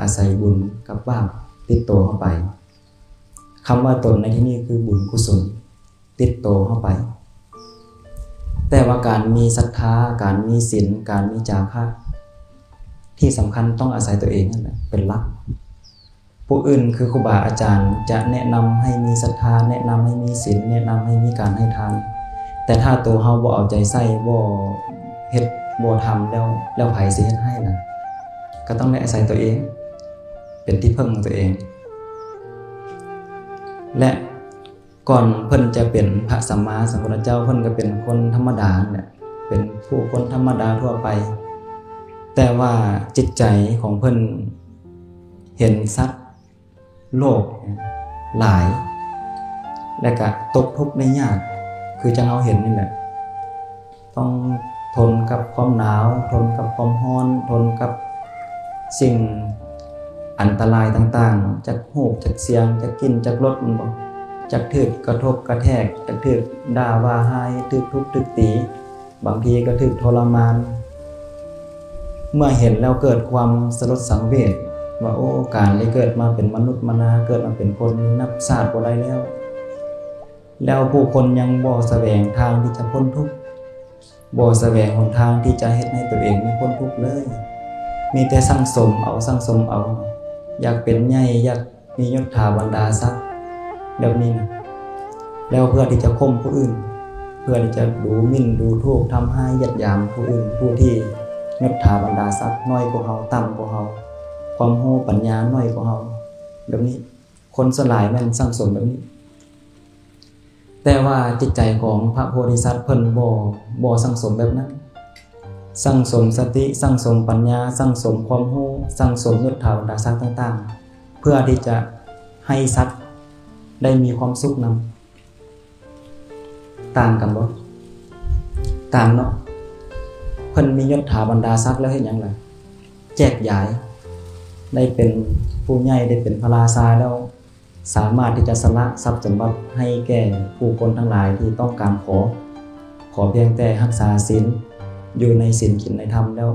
ອາໄສບຸນກັບບາບຕິດໂຕເຮົາໄປ. ຄຳວ່າຕົນໃນທີ່ນີ້ຄືບຸນກຸສົນຕິດໂຕເຮົາໄປ. ແຕ່ວ່າການມີສັດທາ, ການມີສິນ, ການມີຈາຄະ ທີ່ສຳຄັນຕ້ອງອາໄສຕົວເອງນັ້ນແຫຼະເປັນຫຼັກ. ຜູ້ອື່ນຄືຄູບາອາຈານຈະແນະນຳໃຫ້ມີສັດທາ, ແນະນຳໃຫ້ມີສິນ, ແນະນຳໃຫ້ມີການໃຫ້ທານ, ແຕ່ຖ້າໂຕເຮົາບໍ່ເອົາໃຈໃສ່, ບໍ່ເຮັດ, ບໍ່ທຳແລ້ວ, ແລ້ວໃຜຊິເຮັດໃຫ້ລະ? ກໍຕ້ອງໄດ້ອາໄສຕົວເອງ, ເປັນທີ່ເພິ່ງຂອງຕົວເອງ. ແລະ ກ່ອນເພິ່ນຈະເປັນພະສຳມາສຳພຸດທະເຈົ້າ, ເພິ່ນກໍເປັນຄົນທຳມະດານັ້ນແຫຼະ, ເປັນຜູ້ຄົນທຳມະດາທົ່ວໄປ, ແຕ່ວ່າຈິດໃຈຂອງເພິ່ນເຫັນສັດໂລກຫຼາຍ ແລະກະຕົກທຸກໄດ້ຍາກ ຄືຈັ່ງເຮົາເຫັນນີ້ແຫຼະ. ຕ້ອງທົນກັບຄວາມໜາວ, ທົນກັບຄວາມຮ້ອນ, ທົນກັບສິ່ງອັນຕະລາຍຕ່າງໆ, ຈັກຮູບ, ຈັກສຽງ, ຈັກກິ່ນ, ຈັກລົດ, ແມ່ນບໍ່? ຈັກຖືກກະທົບກະແທກ, ຈັກຖືກດ່າວ່າຮ້າຍ, ຖືກທຸບຖືກຕີ, ບາງທີກໍຖືກທໍລະມານ. ເມື່ອເຫັນແລ້ວເກີດຄວາມສະຫຼົດສັງເວດວ່າ ໂອ້ ການໄດ້ເກີດມາເປັນມະນຸດມະນາ, ເກີດມາເປັນຄົນນີ້ນັບຊາດບໍ່ໄດ້ແລ້ວ. ແລ້ວຜູ້ຄົນຍັງບໍ່ສະແຫວງທາງທີ່ຈະພົ້ນທຸກ, ບໍ່ສະແຫວງຫົນທາງທີ່ຈະເຮັດໃຫ້ຕົວເອງນີ້ພົ້ນທຸກເລີຍ, ມີແຕ່ສັ່ງສົມເອົາ, ສັ່ງສົມເອົາ, ຢາກເປັນໃຫຍ່, ຢາກມີຍົດຖາບັນດາສັກແບບນີ້ນະ, ແລ້ວເພື່ອທີ່ຈະຂົ່ມຜູ້ອື່ນ, ເພື່ອທີ່ຈະດູໝິ່ນ, ດູຖູກ, ທຳຮ້າຍ, ຢຽດຫຍາມຜູ້ອື່ນ, ຜູ້ທີ່ຍົດຖາບັນດາສັກນ້ອຍກວ່າເຮົາ, ຕ່ຳກວ່າເຮົາ, ຄວາມຮູ້ປັນຍານ້ອຍກວ່າເຮົາ, ແບບນີ້. ຄົນສ່ວນຫຼາຍແມ່ນສັ່ງສົມແບບນີ້. ແຕ່ວ່າຈິດໃຈຂອງພະໂພທິສັດເພິ່ນບໍ່, ບໍ່ສັ່ງສົມແບບນັ້ນ. ສັ່ງສົມສະຕິ, ສັ່ງສົມປັນຍາ, ສັ່ງສົມຄວາມຮູ້, ສັ່ງສົມຍົດຖາບັນດາສັກຕ່າງໆ ເພື່ອທີ່ຈະໃຫ້ສັດໄດ້ມີຄວາມສຸກນຳ. ຕ່າງກັນບໍ່? ຕ່າງເນາະ. ເພິ່ນມີຍົດຖາບັນດາສັກແລ້ວເຮັດຫຍັງລະ? ແຈກຢາຍ. ໄດ້ເປັນຜູ້ໃຫຍ່, ໄດ້ເປັນພະລາຊາແລ້ວ ສາມາດທີ່ຈະສະຫຼະຊັບສົມບັດໃຫ້ແກ່ຜູ້ຄົນທັງຫຼາຍທີ່ຕ້ອງການຂໍ, ຂໍພຽງແຕ່ຮັກສາສິນ, ຢູ່ໃນສິນ, ກິນໃນທຳແລ້ວ,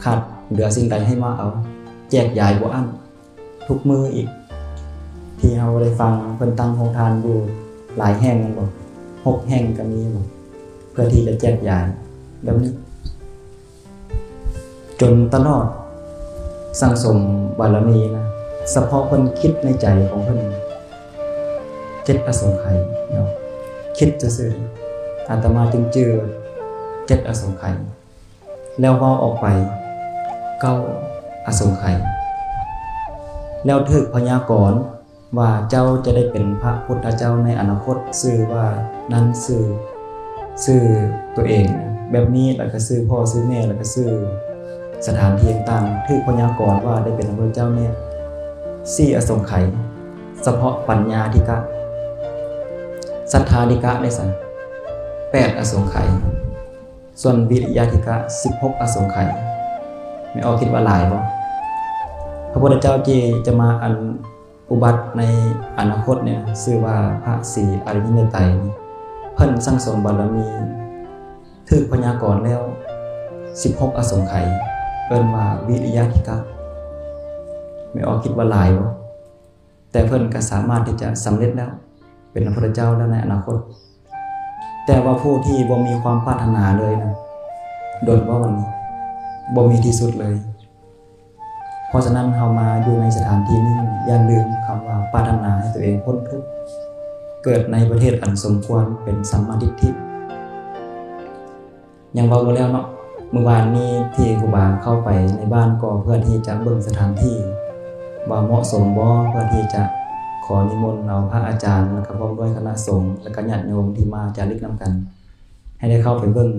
ຂາດເຫຼືອສິ່ງໃດໃຫ້ມາເອົາ, ແຈກຢາຍບໍ່ອັ້ນ. ທຸກມື້ອີກ ທີ່ເຮົາໄດ້ຟັງເພິ່ນຕັ້ງໂຮງທານຢູ່ຫຼາຍແຫ່ງແມ່ນບໍ່? ຫົກແຫ່ງກໍມີແມ່ນບໍ່? ເພື່ອທີ່ຈະແຈກຢາຍແບບນີ້ ຈົນຕະຫຼອດ ສັ່ງສົມບາລະມີນະ. ສະເພາະເພິ່ນຄິດໃນໃຈຂອງເພິ່ນ ເຈັດອະສົງໄຂເນາະ, ຄິດຊື່ໆ ອາດຕະມາຈຶ່ງຈື່ເຈັດອະສົງໄຂ ແລ້ວເວົ້າອອກໄປເກົ້າອະສົງໄຂ ແລ້ວຖືກພະຍາກອນວ່າເຈົ້າຈະໄດ້ເປັນພະພຸດທະເຈົ້າໃນອະນາຄົດ, ຊື່ວ່ານັ້ນຊື່, ຊື່ຕົວເອງແບບນີ້, ແລ້ວກໍຊື່ພໍ່ຊື່ແມ່, ແລ້ວກໍຊື່ສະຖານທີ່ຕ່າງໆ, ຖືກພະຍາກອນວ່າໄດ້ເປັນພະພຸດທະເຈົ້າແນ່ ສີ່ອະສົງໄຂ. ສະເພາະປັນຍາທິກະ, ສັດທາທິກະໄດ້ຊັ້ນ ແປດອະສົງໄຂ. ສ່ວນວິລິຍະທິກະ ສິບຫົກອະສົງໄຂ. ແມ່ອອກຄິດວ່າຫຼາຍບໍ່? ພະພຸດທະເຈົ້າທີ່ຈະມາອັນອຸບັດໃນອະນາຄົດນີ້ ຊື່ວ່າພະສີອະລິຍະເມດໄຕ ເພິ່ນສັ່ງສົມບາລະມີ ຖືກພະຍາກອນແລ້ວສິບຫົກອະສົງໄຂ ເອີ້ນວ່າວິລິຍະທິກະ. ແມ່ອອກຄິດວ່າຫຼາຍບໍ່? ແຕ່ເພິ່ນກໍສາມາດທີ່ຈະສຳເລັດແລ້ວ ເປັນພະພຸດທະເຈົ້າແລ້ວໃນອະນາຄົດ. ແຕ່ວ່າຜູ້ທີ່ບໍ່ມີຄວາມປາດຖະໜາເລີຍນະ ດົນບໍ່ ບັດນີ້ ບໍ່ມີທີ່ສຸດເລີຍ. ເພາະສະນັ້ນ ເຮົາມາຢູ່ໃນສະຖານທີ່ນີ້ ຢ່າລືມຄຳວ່າປາດຖະໜາໃຫ້ຕົວເອງພົ້ນທຸກ, ເກີດໃນປະເທດອັນສົມຄວນເປັນສຳມາທິດຖິ. ຍັງເວົ້າບໍ່ແລ້ວເນາະ, ມື້ວານນີ້ທີ່ຄູບາເຂົ້າໄປໃນບ້ານກໍເພື່ອທີ່ຈະເບິ່ງສະຖານທີ່ວ່າເໝາະສົມບໍ່ ເພື່ອທີ່ຈະຂໍນິມົນເອົາພະອາຈານ ແລ້ວກໍພ້ອມດ້ວຍຄະນະສົງ ແລ້ວກໍຍາດໂຍມທີ່ມາຈາລິກນຳກັນ ໃຫ້ໄດ້ເຂົ້າໄປເບິ່ງ.